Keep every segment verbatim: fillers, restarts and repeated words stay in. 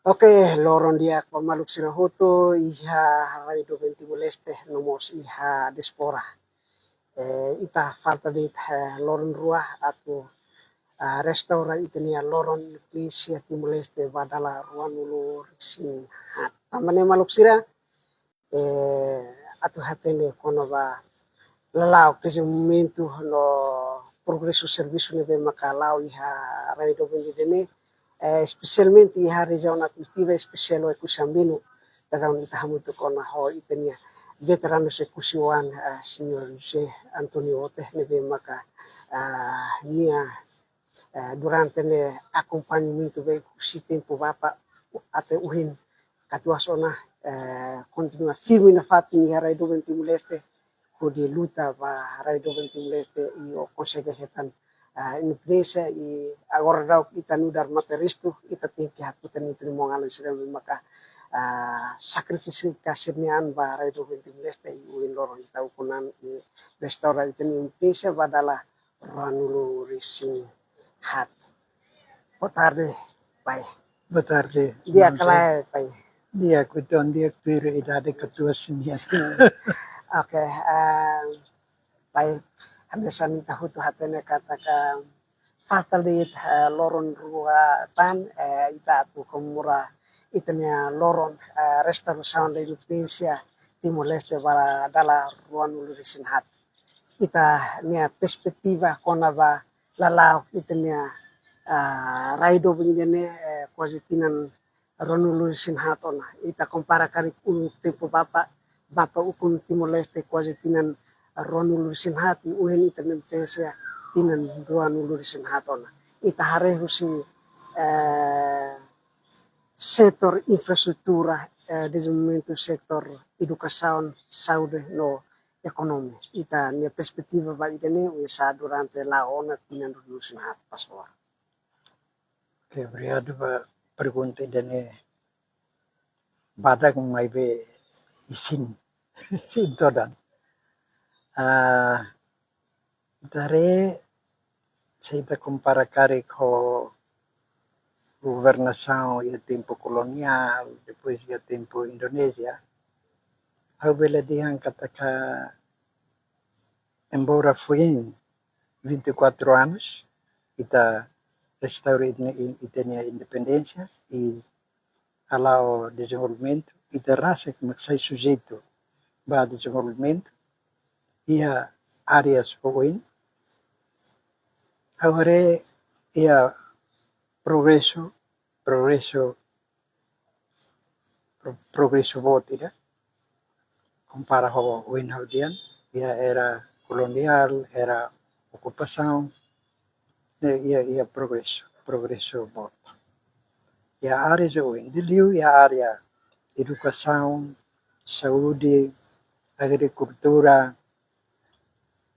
Oke, loron di'ak ba maluk sira hotu iha Rádio Bem Timor-Leste no mós iha diáspora. Eh, ita falta de'it, eh, loron rua atu, ah, restaura ita-nia loron independénsia Timor-Leste ba dala ruanulu-resin-haat. Tanba ne'e maluk sira, eh, atu hatene kona-ba lala'ok dezenvolvimentu no progresu servisu ne'ebé maka la'o iha rai doben ida-ne'e, eh, espesialmente iha rejiaun administrativa espesiál Oekusi Ambenu, daudaun ita hamutuk ona ho ita-nia veteranus Oekusi-oan, eh, señór José António Ote ne'ebé maka, ah, nia eh, durante ne'e akompañamentu ba husi tempu bapa até ohin katuas ona, eh, kontinua firme nafatin iha rai doben Timor-Leste, hodi luta ba rai doben Timor-Leste i ó konsege hetan, eh, independénsia i agora daudaun ita nu'udar mate-restu, ita tenke hatutan ita-nia maun-alin sira ne'ebé maka, eh, sakrifísiu ka sira-nia an ba rai doben Timor-Leste i ohin loron ita ukun an i restaura ita-nia independénsia ba dala ruanulu-resin-haat. Boa tarde, pai. Boa tarde, di'ak ka lae, pai? Di'ak uitoan, di'ak tuir idade katuas nian. Oke, eh, pai, hanesan ita hotu hatene katak falta de'it, eh, loron rua tan, eh, ita atu komemora ita-nia loron, eh, restaurasaun da independénsia Timor-Leste ba dala ruanulu-resin-haat. Ita-nia perspetiva kona-ba lala'ok ita-nia, ah, rai doben ida-ne'e, eh, kuaze tinan ruanulu-resin-haat ona. Ita kompara karik uluk tempu bapa, bapa ukun Timor-Leste kuaze tinan ruanulu-resin-haat i ohin ita-nia independénsia tinan ruanulu-resin-haat ona. Ita haree husi, eh, setór infraestrutura, eh, dezenvolvimentu setór edukasaun, saúde no ekonomia. Ita-nia perspetiva ba ida-ne'e oinsá durante la'o ona tinan ruanulu-resin-haat, por favór. Oke, obrigadu ba pergunta ida-ne'e. Badak maibé isin, isin todan. Ah, dari se ita kompara karik ho governasaun iha tempu koloniál, depois iha tempu Indonézia, ha'u bele dehan katak, embora foin vinte e quatro anos, ita restaura ita-nia, ita-nia independénsia i hala'o dezenvolvimentu, ita rasik mak sai sujeitu ba dezenvolvimentu iha áreas oioin. Agora iha progresu, progresu, pro-, progresu boot ida. Kompara ho ohin ha'u dehan, iha era koloniál, era okupasaun, ne'e iha, iha progresu, progresu boot. Iha área oioin, liuliu iha área edukasaun, saúde, agrikultura,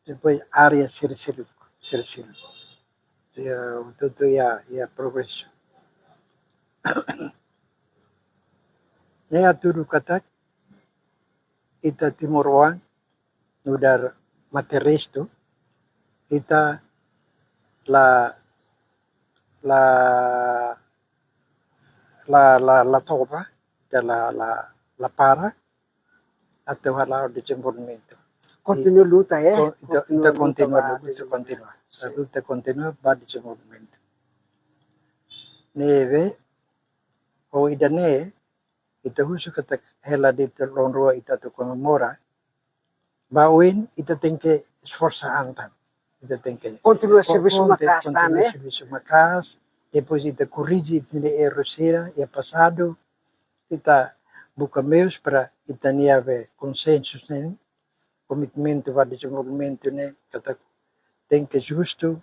depois área sira seluk, sira seluk. Iha, hotu-hotu iha, iha progresu. Ne'e hatudu katak, ita timoroan, nu'udar mate-restu, ita la, la, la, la, la toba, ita la, la, la para, atu hala'o dezenvolvimentu. Kontinua luta, eh? Kon-, ita, ita kontinua luta, kontinua ba luta, dezenvolvimentu, kontinua. Sin. Luta kontinua ba dezenvolvimentu. Ne'ebé, ho ida-ne'e, ita husu katak hela de'it loron rua ita atu komemora, ba oin ita tenke esforsa an tan. Ita tenke kontinua servisu maka'as tan, eh? Kontinua servisu maka'as, depois ita korrije ita-nia erru sira iha pasadu, ita buka meius para ita-nia be konsensu ne'e, komitmentu ba dezenvolvimentu ne'e, katak tenke justu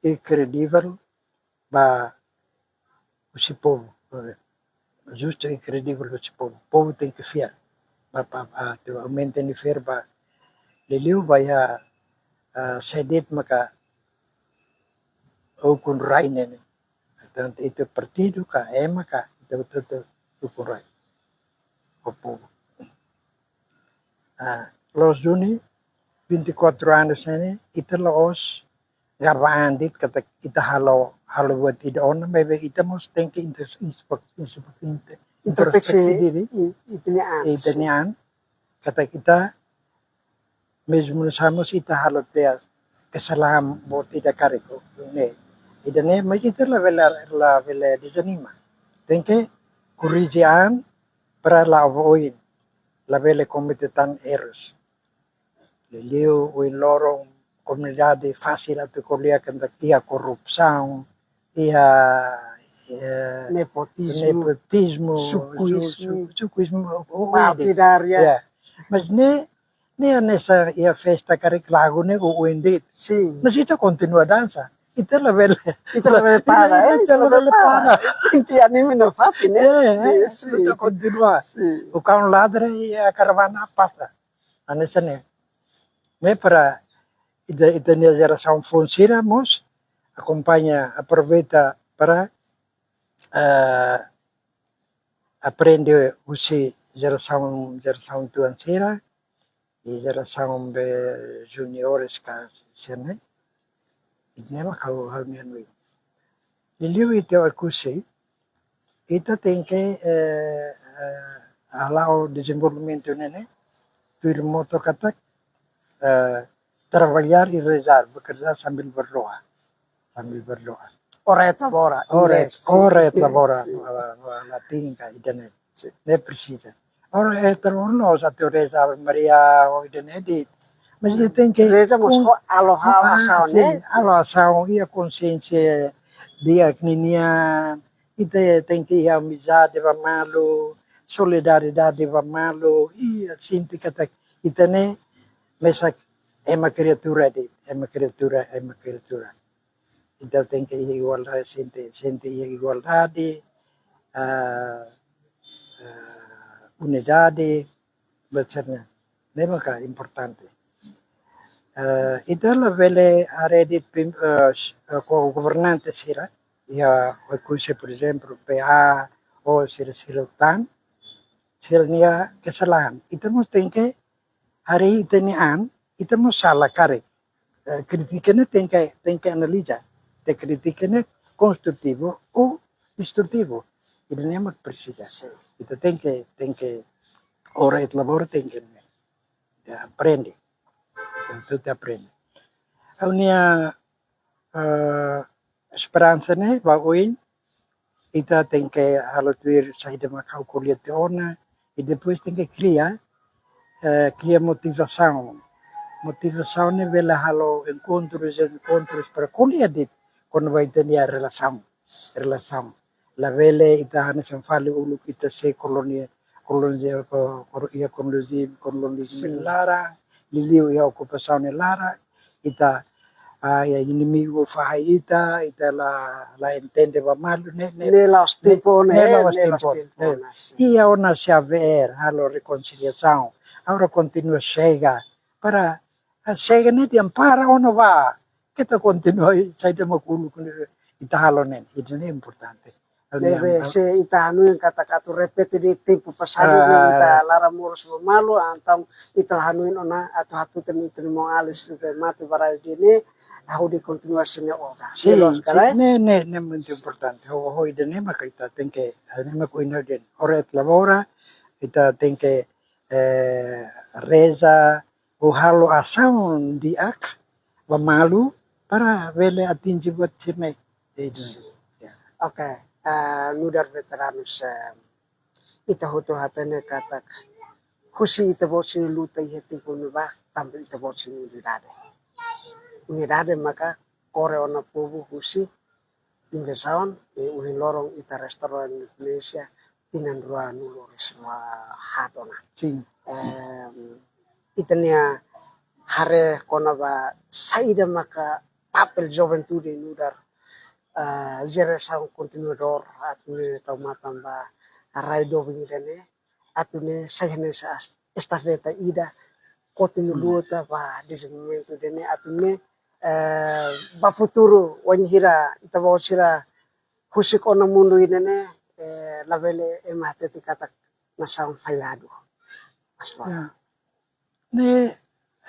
i kredivel ba husi povu, eh, justu i kredivel husi povu. Povu tenke fiar. Ba, ba, ba, atu aumenta nia fiar ba liuliu ba iha, ah, sé de'it maka ukun rai ne'e. Tantu ita partidu ka ema ka ita hotu-hotu ukun rai ho povu. Ah, loos duni, vinte e quatro anos ne'e, ita la'ós garba an de'it katak ita halo, halo buat ida ona, maibé ita mós tenke intros-, inspek-, inspek-, inte-, introspeksi diri, i-, ita-nia an, ita-nia an, katak ita mezmu oinsá mós ita halo tiha kesalahan boot ida karik ne'e. Ida-ne'e, mas ita labele, labele dezanima. Tenke korrije an para la'o ba oin, labele komete tan errus. Liuliu ohin loron komunidade fasil atu ko'alia katak iha korrupsaun, iha, eh, nepotizmu, nepotizmu, sukuismu, su-, su-, sukuismu, o-, o-, partidária. Ya. Mas ne'e, ne'e hanesan iha festa karik lagu ne'e oin de'it. Sin. Mas ita kontinua dansa. Ita labele. Ita labele para, eh, ita labele para. Tenke anima nafatin, eh. Eh, eh, sin. Ita kontinua. Sin. Bukan ladre iha karavana pasta. Hanesan ne'e. Ne'e para ita, ita-nia jerasaun foun sira mós akompaña, aproveita para, eh, aprende husi jerasaun, jerasaun tuan sira, i jerasaun be juniores ka sira-ne'e. Ida-ne'e mak ha'u, ha'u-nia hanoin. Liuliu ita Oekusi, ita tenke, eh, eh, hala'o dezenvolvimentu ne'e, ne'e, tuir moto katak, eh, trabalhar e rezar, bekerja sambil berdoa. Sambil berdoa. Ora et labora, ora et, inglés, ora et labora, sin. Ba, ba, ba, latin ka, ida-ne'e. Sin. Ne'e presiza. Ora et labora, no, atu reza Ave Maria, o ida-ne'e de'it. Mas ita tenke reza mós kon-, ho halo, halo, ah, asaun, sin, ne'e? Halo asaun, iha konsiénsia di'ak ninian, ita tenke iha amizade ba malu, solidariedade ba malu, iha sente katak ita-nia mesak ema kriatura de'it, ema kriatura, ema kriatura. Ita tenke iha igualdade, sente, sente iha igualdade, ah, ah, unidade, besarnya. Ne'e maka importante. Eh, ita labele haree de'it pim-, eh, s-, eh, ko-, governante sira, iha Oekusi, por ezemplu, P A, o sira, sira tan, sira-nia kesalahan. Ita mós tenke haree ita-nia an, ita mós sala karik. Eh, kritika ne'e tenke, tenke analiza. Te kritika ne'e konstrutivu ou destrutivu. Ida-ne'e mak presiza. Sin. Ita tenke, tenke, ora et labora tenke ne'e. Ya, aprende. Tentu te aprende. Ha'u-nia, eh, esperansa ne'e ba oin, ita tenke halo tuir saida mak ha'u ko'alia tiha ona, i depois tenke kria, eh, kria motivasaun. Motivasaun ne'e bele halo enkontrus, enkontrus para ko'alia de'it kona-ba ita-nia relasaun, relasaun. Labele ita hanesan fali uluk ita sei kolonia, kolonia, ko-, ko-, iha kolonizi-, kolonialisme, sin, laran, liuliu iha okupasaun nia laran, ita, ah, iha inimigu fahe ita, ita la, la entende ba malu, ne'e, ne'e, ne'e la'ós tempu, ne'e, ne'e la'ós tempu, ne'e. Iha ona C A V R, halo rekonsiliasaun, agora kontinua Chega, para, ah, Chega ne'e dehan para ona ba, ita kontinua, saida mak uluk ita halo ne'e, ida-ne'e importante. Ne'ebé se ita hanoin katak atu repete de'it tempu pasadu, ah, ne'e ita laran moras ba malu, entaun ita hanoin ona atu hatutan ita-nia maun alin sira ne'ebé mate ba rai ida-ne'e, hodi kontinua sira-nia obra. Sin, sin, ne'e, ne'e, ne'e muito importante. Ho, ho ida-ne'e maka ita tenke, ne'e mak ohin ha'u dehan, ora et labora, ita tenke, eh, reza, ou halo asaun di'ak ba malu para bele atinje buat sira-ne'e. Sin. Ya. Oke, eh, nu'udar veteranus, eh, ita hotu hatene katak husi ita-boot sira-nia luta iha tempu ne'ebá, tanba ita-boot sira-nia unidade. Unidade maka kore ona povu husi invazaun, i ohin loron ita restaura independénsia tinan rua-nulu resin rua haat ona. Sin. Em, ita-nia haree kona-ba saida maka papél juventude nu'udar, eh, jerasaun kontinuadór atu nune'e tau matan ba rai doben ida-ne'e, atu nune'e sai hanesan es-, estafeta ida, kontinua, hmm, luta ba dezenvolvimentu ida-ne'e atu nune'e, eh, ba futuru wainhira ita-boot sira husik ona mundu ida-ne'e, eh, labele ema hatete katak nasaun falladu. Mas ba. Ya. Ne'e,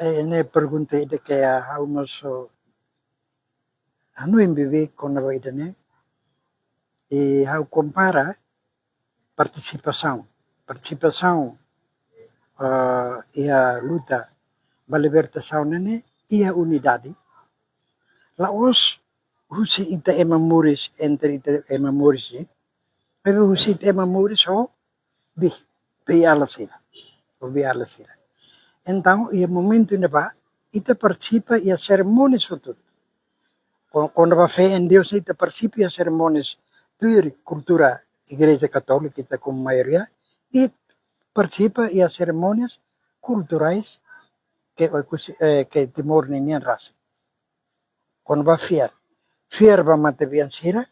eh, ne'e pergunta ida ke, ah, ha'u mós, oh, Hanoin beibeik kona-ba ida-ne'e, i ha'u kompara partisipasaun, partisipasaun, ah, iha luta ba libertasaun ne'e, iha unidade. La'ós husi ita ema moris, entre ita ema moris, eh? Maibé husi ita ema moris ho be, be ala sira. Ho be ala sira. Entaun, iha momentu ne'ebá, ita partisipa iha serimónia hotu-hotu. Ko-, kona-ba fé em Deus, ita partisipa iha serimónia tuir kultura Igreja Katólika, ita komu maioria, i partisipa iha serimónias kulturais ke, eh, ke Timor ninian rasik. Kona-ba fiar. Fiar ba matebian sira.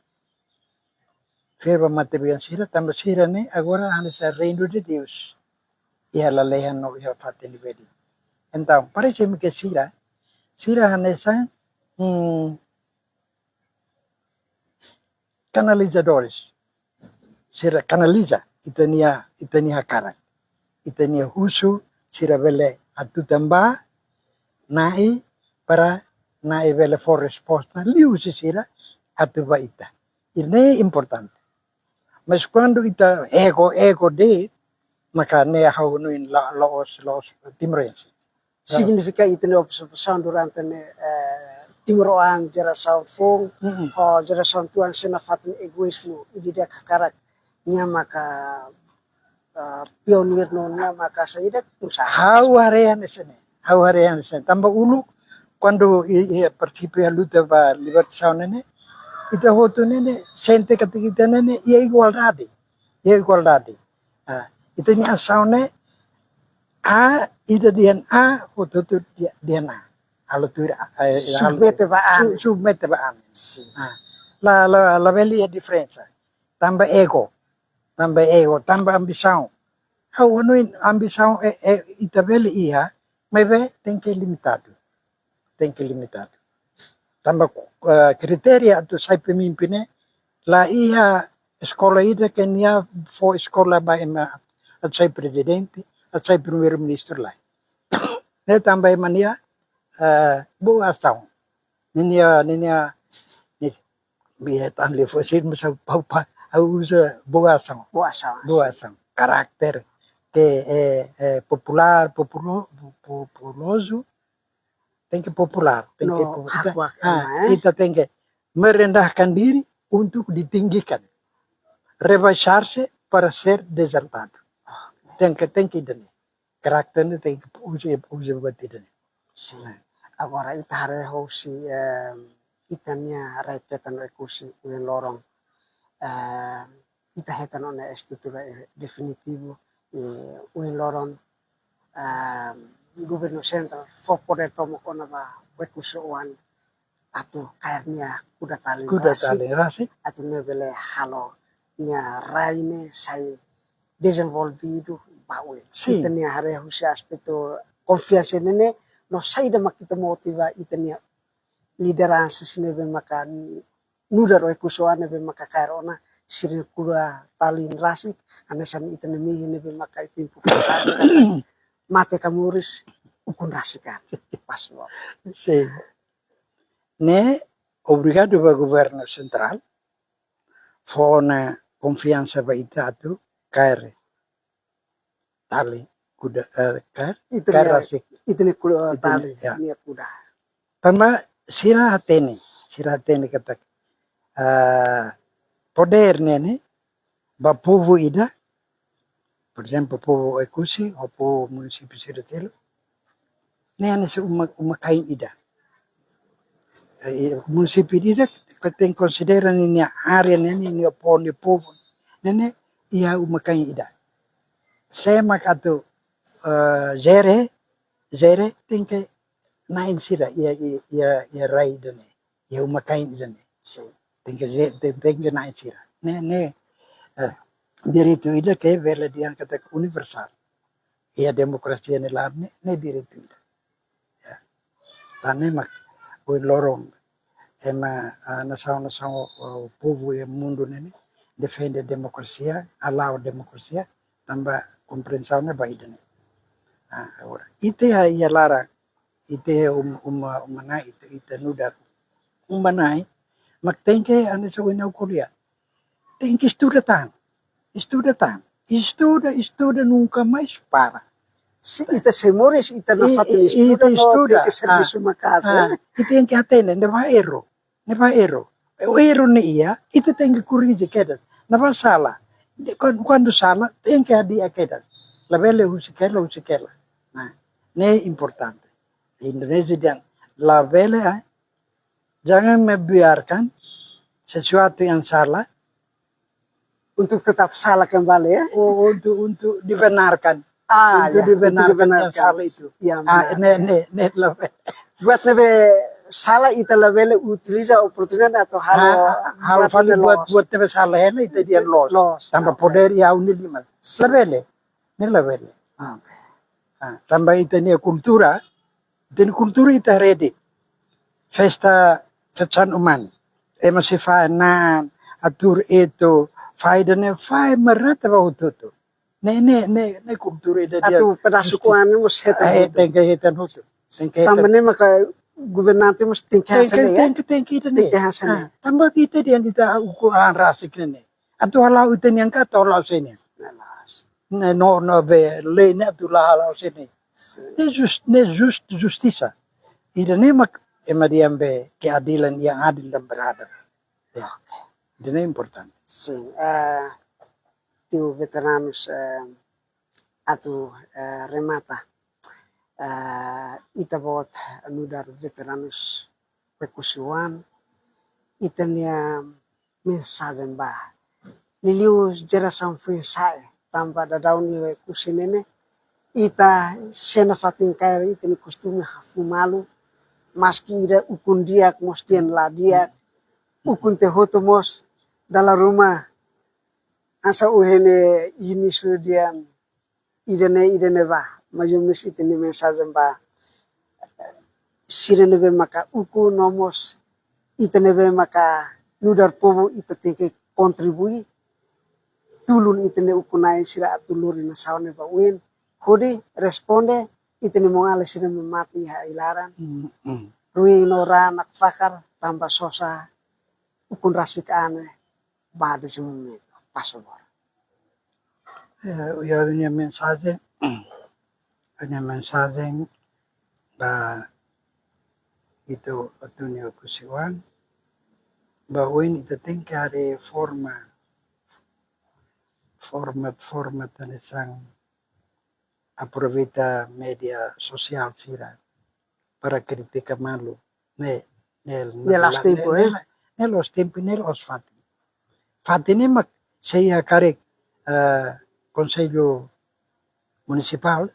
Fiar ba matebian sira, tanba sira ne'e agora hanesan Reino de Deus. Iha lalehan no iha fatin ne'ebé de'it. Entaun, parese-me ke sira, sira hanesan, hmm, kanalizadores. Sira kanaliza ita-nia, ita-nia hakarak. Ita-nia husu, sira bele hatutan ba Na'i, para Na'i bele fó resposta liuhusi sira atu ba ita. Ida-ne'e importante. Mas kuandu ita ego, ego de'it, maka ne'e ha'u hanoin la-, la'ós, la'ós timorense. Signifika ita-nia observasaun durante ne'e, eh, timoroan jerasaun foun, Mm-mm. ho jerasaun tuan sira nafatin egoízmu, ida-idak hakarak nia maka, eh, pionir no nia maka saida, usaha. Ha'u haree hanesan ne'e. Ha'u haree hanesan ne'e. Tanba uluk, kuandu i, i partisipa iha luta ba libertasaun ne'e, ita hotu ne'e, sente katak ita ne'e, iha igualdade. Iha igualdade. Ah, ita-nia asaun ne'e, A, ida dehan A, hotu-hotu de-, dehan A. Halo tuir A, eh, halo Submete ba A. Su-, submete ba A. Sin. Ah, la, la, labele iha diferensa. Tanba ego. Tanba ego, tanba ambisaun. Ha'u hanoin ambisaun, eh, eh, ita bele iha, maibé tenke limitadu. Tenke limitadu. Tanba, eh, kritéria atu sai pemimpin ne'e, la iha eskola ida ke nia fó eskola ba ema atu sai prezidente, atu sai primeiru-ministru, lae. Ne'e tanba ema nia, eh, boa asaun. Ninia, ninia, ni, bia tan le fó sir masa pau pa, ha'u uza boa asaun. Boa asaun, Boa sin. asaun. Karakter ke, eh, eh, populár, populo-, populozu, tenke populár, tenke No, popu-, ita, hakuak ah, ema, eh? ita tenke merendahkan diri untuk ditinggikan. Rebaixar-se para ser exaltado. Oke. Tenke, tenke ida-ne'e. Karakter ne'e tenke uza, uza buat ida-ne'e. Sin. Agora ita haree hosi, eh, ita-nia rai-hetan Oekusi ohin loron. Eh, ita hetan ona estrutura, eh, definitivu, eh, ohin loron, ah, governu sentrál fó podér tomak ona ba Oekusi-oan atu kaer nia kuda-talin Kuda-talin rasik, rasik. atu ne'e bele halo nia rai ne'e sai dezenvolvidu ba oin. Sin. Ita-nia haree husi aspetu konfiansa ne'e, no saida mak ita motiva ita-nia lideransa sira ne'ebé maka nu'udar Oekusi-oan ne'ebé maka kaer ona sira-nia kuda-talin rasik, hanesan ita-nia mehi ne'ebé maka iha tempu pasadu, mate ka moris, ukun rasik an. Pas lo. Sin. Ne'e, obrigadu ba governu sentrál, fó ona konfiansa ba ita atu kaer talin kuda, eh, kaer, Ita kaer nia, rasik. ita-nia kuda Ita-nia, talin, ya. nia kuda. Tanba sira hatene, sira hatene katak, ah, podér ne'e, ne'e, ba povu ida, por ezemplu, povu Oekusi, ou povu munisípiu sira seluk, ne'e hanesan uma, uma-kain ida. Eh, munisípiu ida ke tenke konsidera ninia área ne'e, ninia povu, ninia povu ne'e, ne'e iha uma-kain ida. Sé mak atu, eh, jere, jere tenke na'in sira iha, iha, iha, iha rai ida-ne'e, iha uma-kain ida-ne'e. Sin. Tenke je-, ten-, tenke na'in sira. Ne'e, ne'e, eh, direitu ida ke bele dehan katak universál. Iha demokrasia nia laran ne'e, ne'e direitu ida. Ya. Tan ne'e mak ohin loron ema, ah, nasaun-nasaun, oh, povu iha mundu ne'e, ne'e defende demokrasia, hala'o demokrasia, tanba komprensaun ne'e ba ida-ne'e. Ah, agora, ita iha, iha laran, ita iha um-, uma, uma-na'in, ita, ita nu'udar uma-na'in, Mak tenke hanesan ohin ha'u ko'alia. Tenke estuda tan. Estuda tan. Estuda, estuda, nunka mais para. Se ita sei moris, ita nafatin estuda, ita no estuda, tenke servisu maka'as, ah, eh? Ita tenke hatene, ne'ebá erru. Ne'ebá erru. O erru ne'e iha, ita tenke korrije kedas. Ne'ebá sala. De, kuan-, kuandu sala, tenke hadi'a kedas. Labele husik hela, husik hela. Nah, ne'e importante. Indonézia dehan, labele, eh, jangan membiarkan sesuatu yang salah untuk tetap salah kembali, ya. Oh, untuk, untuk dibenarkan. Ah, untuk ya, dibenarkan, untuk dibenarkan yang salah itu. Ya, ah, ne'e, ne'e, ne'e labele. Buat ne'ebé sala ita labele utiliza oportunidade atu halo, ah, halo buat fali buat, buat ne'ebé sala ne'e ita dehan loos. Loos. Tanba poder iha ha'u-nia liman. Labele. Ne'e labele. Ah, tanba ita-nia kultura, ita-nia kultura ita haree de'it. Festa, festa umani. Ema sei fahe na'an, atu etu, fahe ida-ne'e, fahe merata ba hotu-hotu. Ne'e, ne'e, ne'e, ne'e kultura ida de'it. Atu pedasu kuan mós hetan hotu. Tenke hetan hotu. Tanba ne'e maka governante mós tenke hanesan ne'e. Tenke, tenke ida-ne'e. Tenke hanesan ne'e. Ah, tanba ita dehan ita ukun an rasik ne'e. Atu hala'o ita-nia angka atu hala'o sene. Ne'e no, no be lei ne'e atu la hala'o sene. Ne'e jus-, ne'e jus-, justisa. Ida-ne'e mak ema dehan be keadilan yang adil dan beradab. Ya. Ida-ne'e importante. Sin, eh, tiu veteranus, eh, atu, eh, remata. Eh, ita-boot nu'udar veteranus Oekusi-oan, ita-nia mensajen ba liuliu jerasaun foin-sa'e, tanba daudaun iha Oekusi ne'e ne'e, ita sei nafatin kaer ita-nia kostume hafu malu, maski ida ukun di'ak mós dehan la di'ak, ukun tiha hotu mós dala ruma hanesan ohin ne'e iha inísiu dehan ida-ne'e, ida-ne'ebá, mais ou menus ita-nia mensajen ba sira ne'ebé maka ukun no mós ita ne'ebé maka nu'udar povu ita tenke kontribui, tulun ita-nia ukun-na'in sira atu lori nasaun ne'e ba oin, hodi responde ita-nia maun-alin sira ne'ebé mate iha ai-laran, mm, mm, ruin no raan nakfakar tanba sosa ukun rasik an ne'e ba dezenvolvimentu. Pasu agora. Eh, ha'u-nia mensajen, ha'u-nia mensajen ba ita hotu nia Oekusi-oan, ba oin ita tenke haree forma, format, format hanesan aproveita média sosiál sira para kritika malu. Ne'e, ne'e, ne'e la'ós tempu, ne'e, eh? Ne'e, ne'e la'ós tempu, ne'e la'ós fatin. Fatin ne'e mak se iha karik, eh, Konsellu Munisipál,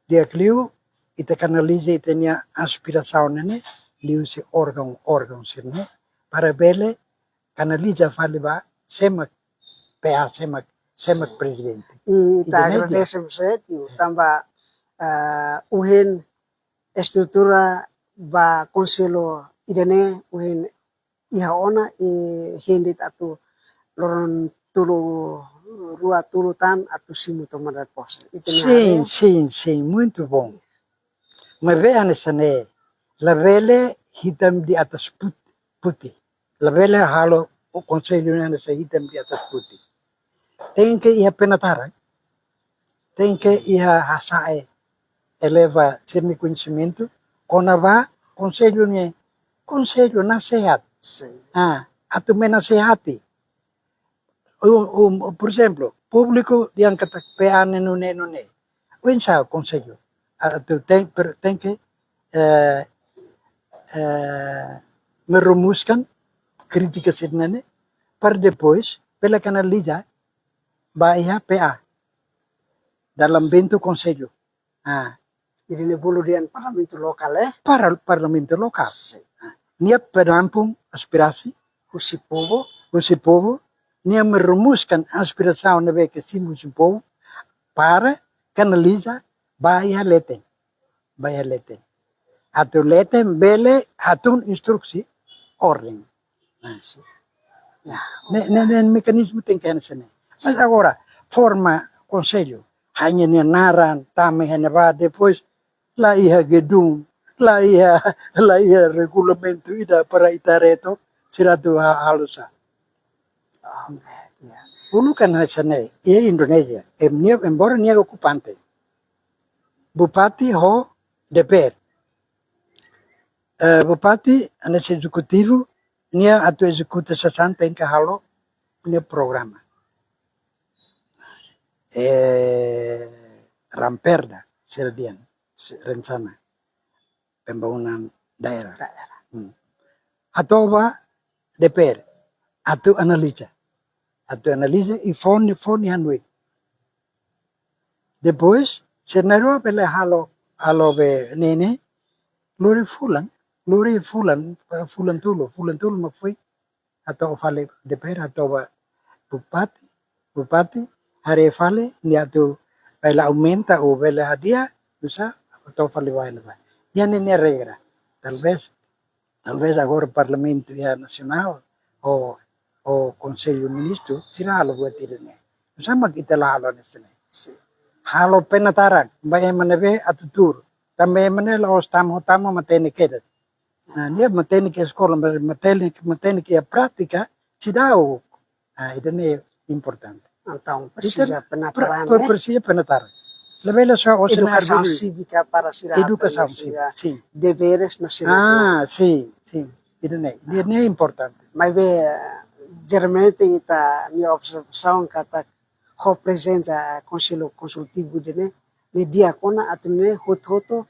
di'ak liu ita kanaliza ita-nia aspirasaun ne'e, liuhusi órgaun, órgaun sira-ne'e, para bele kanaliza fali ba sé mak P A, sé mak, sé mak prezidente. I ita agradese mós, eh, tiu, tanba, eh, ohin estrutura ba konsellu ida-ne'e ohin iha ona, i hein de'it atu loron tolu rua tolu tan atu simu tomada pose. Ita-nia área. Sin, sin, sin, muito bom. Maibé hanesan ne'e, labele hitam di atas put-, putih. Labele halo o konsellu ne'e hanesan hitam di atas putih. Tenke iha penataran, tenke iha hasa'e, eleva sira-nia koñesimentu kona-ba konsellu ne'e, konsellu nasehat. Sin. Ah, atu menasehati. Um, um, por ezemplu, públiku dehan katak P A ne'e nune'e, nune'e. Oinsá konsellu atu ten-, per-, tenke, eh, eh, merumuskan krítika sira-ne'e para depois bele kanaliza ba iha P A dalam bentuk konsellu. Ah, ida-ne'e bolu dehan parlamentu lokál, eh? Para-, parlamentu lokál. Sin. Ah, nia penampung aspirasi husi povu, husi povu, nia merumuskan aspirasaun ne'ebé ke simu husi povu para kanaliza ba iha leten, ba iha leten. Atu leten bele hatún instruksi, orden. Nah, sin. Ya, ne'e, ne'e, ne'e mekanizmu tenke hanesan ne'e. Mas agora, forma konsellu, hanya nia naran, tama iha ne'ebá, depois la iha gedung, la iha, la iha regulamentu ida para ita reto, sira atu ha-, halo sá. Oke, ya. Uluk kan hanesan ne'e, iha Indonézia, em nia, embora nia okupante. Bupati ho D P R. Eh, bupati, hanesan ezekutivu, nia atu ezekuta sasán tenke halo nia programa. Eh, Ramperda, sira dehan, se-, rencana pembangunan daerah. Daerah. Hmm. Hato'o ba D P R, atu analiza. Atu analiza i fó nia, fó nia hanoin. Depois, se nia rua bele halo, halo be ne'e ne'e, lori fulan, lori fulan, fulan tolu, fulan tolu mak foin, hato'o fali D P R, hato'o ba bupati, bupati, haree fali, nia atu bele aumenta ou bele hadi'a, nusá, hato'o fali ba ne'ebá. Iha ne'e nia regra. Talvés, talvés agora Parlamentu iha nasionál, ou, ou Konsellu Ministru, sira halo buat ida-ne'e. Nusá mak ita la halo hanesan ne'e. Sin. Halo penataran, ba ema ne'ebé atu tuur. Tanba ema ne'e la'ós tama, tama matenek kedas. Nah, nia matenek iha eskola, matenek, matenek iha prátika, seidauk. Ah, ida-ne'e importante. Entaun, presiza penataran, pre-, eh? Presiza penataran. Labele só o senar edukasaun sívika para sira atu edukasaun sira sívika, sin. Deveres no sira. Ah, sin, sin. Ida-ne'e, ida-ne'e importante. Maibé, eh, jeralmente ita-nia observasaun katak ho prezensa Konsellu Konsultivu ida-ne'e, ne'e di'ak ona atu nune'e hotu-hotu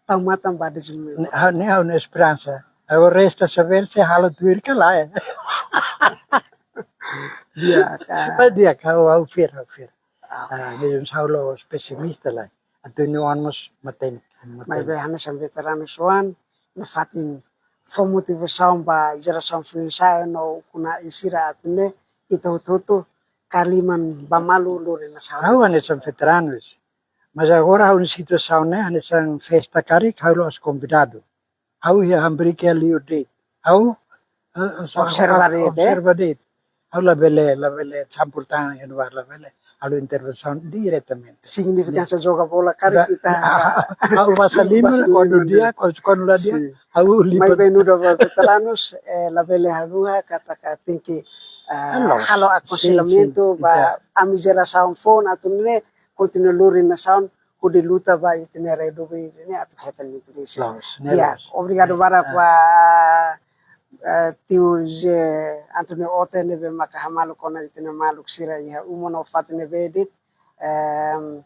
tau matan ba dezenvolvimentu. Ne-, ha-, ne'e ha'u-nia esperansa. Agora resta saber se halo tuir ka lae. Di'ak, ah. Mas di'ak, ha'u, ha'u fiar, ha'u fiar. Ah, oke. Ah, mezmu ha'u la'ós pesimista lai. Atu nune'e mós matenek, matenek. Maibé hanesan veteranus oan, nafatin fó motivasaun ba jerasaun foin-sa'e no ukun-na'in sira atu nune'e ita hotu-hotu kaer liman ba malu lori nasaun. Ha'u hanesan veteranus. Mas agora ha'u-nia situasaun ne'e hanesan festa karik, ha'u la'ós konvidadu. Ha'u iha hamriik iha liur de'it. Ha'u, eh, eh, observa de'it, eh? Observa de'it. Ha'u labele, labele campur tangan iha ne'ebá, labele halo intervensaun diretamente. Signifikánsia joga bola karik ita sa-, ha'u basa liman, basa liman kuandu di'ak, kuandu, kuandu la di'ak, sin, ha'u lipat. Maibé nu'udar ba veteranus, eh, labele haluha katak tenke, eh, halo, sin, akonselhamentu, sin, ba, ya, ami jerasaun foun atu nune'e kontinua lori nasaun, hodi luta ba ita-nia rai doben ne'e atu hetan independénsia. Loos, ne'e loos. Ya, obrigadu barak ba, eh, tiu José António Ote ne'ebé maka hamaluk ona ita-nia maluk sira iha uma no fatin ne'ebé de'it, em,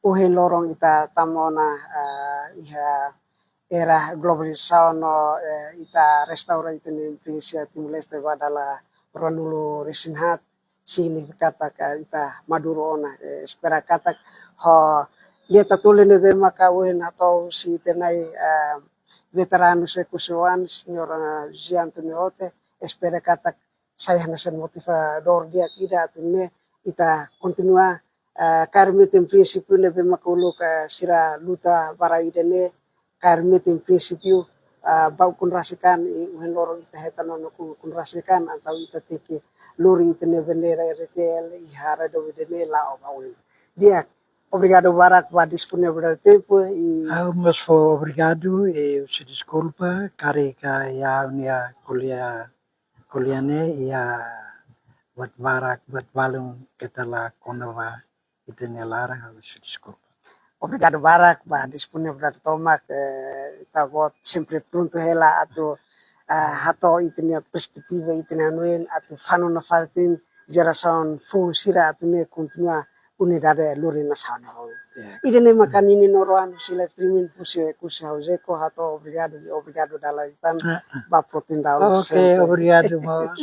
ohin loron ita tama ona, eh, iha era globalizasaun no, eh, ita restaura ita-nia independénsia Timor-Leste ba dala ruanulu-resin-haat, signifika katak ita maduru ona, eh, espera katak ho lia tatoli ne'ebé maka ohin hato'o husi ita-nia, eh, veteranus Oekusi oan, Señór, eh, José António Ote, espera katak sai hanesan motivadór di'ak ida atu nune'e ita kontinua, eh, kaer metin prinsípiu ne'ebé maka uluk, eh, sira luta ba rai ida-ne'e, kaer metin prinsípiu, ah, ba ukun rasik an, i ohin loron ita hetan ona ukun, ukun rasik an, entaun ita tenke lori ita-nia bandeira R T L iha rai doben ida-ne'e la'o ba oin. Di'ak, obrigadu barak ba disponibilidade tempu i ha'u mós fó obrigadu, i husu deskulpa karik iha ha'u-nia ko'alia, ko'alia ne'e iha buat barak, buat balun keta la kona ba ita-nia laran, ha'u husu deskulpa. Obrigadu barak ba disponibilidade tomak, eh, ita-boot sempre prontu hela atu, eh, hato'o ita-nia perspetiva, ita-nia hanoin atu fanun nafatin jerasaun foun sira atu nune'e kontinua unidade lori nasaun ne'e. Ya. Ida-ne'e maka ninin no rohan husi live streaming husi, husi ha'u Jeko, hato'o obrigadu, obrigadu dala ida tan, ah, ah, ba oportunidade. Oke, sempre. Obrigadu mós.